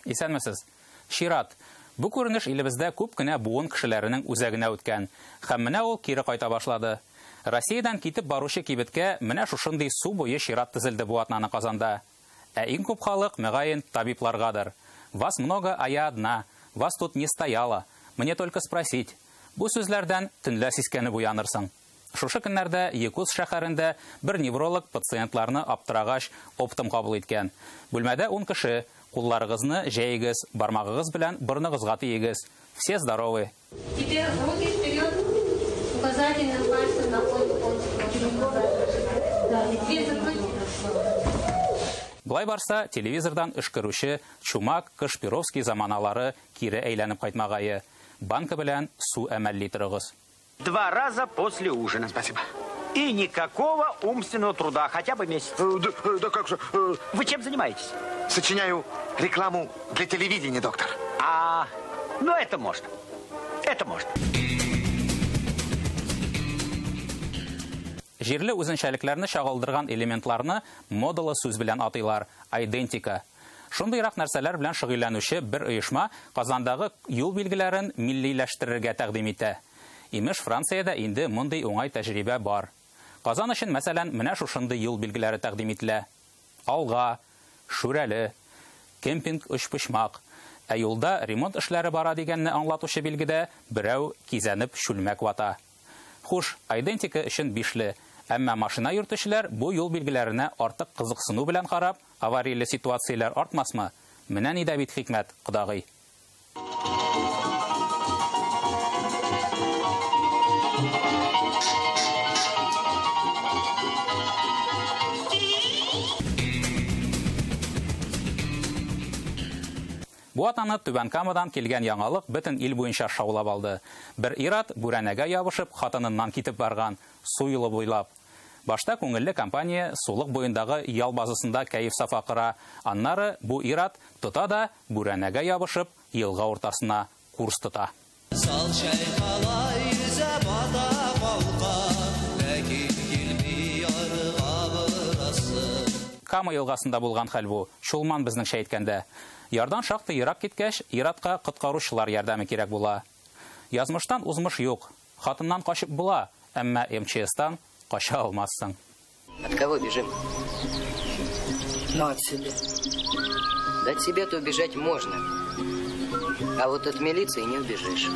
Исәнмесез. Чират. Бу күренеш илебездә күп кенә буын кешеләренең үзәгенә үткән. Һәм менә ул кире кайта башлады. Россиядән китеп баручы кибеткә менә шушындый су буе чират тезелде бу атнаны Казанда. Ә иң күп халык, мөгаен, табибларгадыр. Вас много, а я одна. Вас тут не стояло. Мне только спросить. Бу сүзләрдән төнлә сискәнеп уянырсың. Шушы көннәрдә Якутск шәһәрендә бер невролог пациентларны аптырагач оптом кабул иткән. Бүлмәдә 10 кеше. Кулларыгызны җәегез, бармагыгыз белән борыныгызга тиегез. Все здоровы. Теперь руки вперед, указательным пальцем на кончик носа. Дверь закройте. Болай барса, телевизордан өшкерүче Чумак, Кашпировский заманалары кире әйләнеп кайтмагае. Банка белән су әмәлли торыгыз. 2 раза после ужина. Спасибо. И никакого умственного труда, хотя бы месяц. Да, да как же? Вы чем занимаетесь? Сочиняю рекламу для телевидения, доктор. А, ну это можно. Это можно. Җирле үзенчәлекләрне чагылдырган элементларны модалы сүз белән атыйлар – айдентика. Шундыйрак нәрсәләр белән шөгыльләнүче бер оешма Казандагы юл билгеләрен миллиләштерергә тәкъдим итә. Имеш, Франциядә инде мондый уңай тәҗрибә бар. Казан өчен, мәсәлән, менә шушындый юл билгеләре тәкъдим ителә. Алга, Шүрәле, кемпинг өчпочмак. Ә юлда ремонт эшләре бара дигәнне аңлатучы билгедә берәү кизәнеп чүлмәк вата. Хуш, айдентика өчен бишле. Әмма машина йөртүчеләр бу юл билгеләренә артык кызыксыну белән карап, аварияле ситуацияләр артмасмы? Менә нидә бит хикмәт, кодагый. Бу атнаны Түбән Камадан килгән яңалык бөтен ил буенча шаулап алды. Бер ир-ат бүрәнәгә ябышып, хатыныннан китеп барган, су юлы буйлап. Башта күңелле компания сулык буендагы ял базасында кәеф сафа кыра. Аннары бу ир-ат тота да бүрәнәгә ябышып, елга уртасына курс тота. Сал чайкала йөзә бата калка, ләкин килми ярга барасы. Кама елгасында булган хәл бу. Чулман безнеңчә әйткәндә. Ярдан шактый ерак киткәч, ир-атка коткаручылар ярдәме кирәк була. Язмыштан узмыш юк. Хатыннан качып була, әмма МЧСтан кача алмассың. От кого бежим? Ну, от себя. Да от себя-то убежать можно. А вот от милиции не убежишь.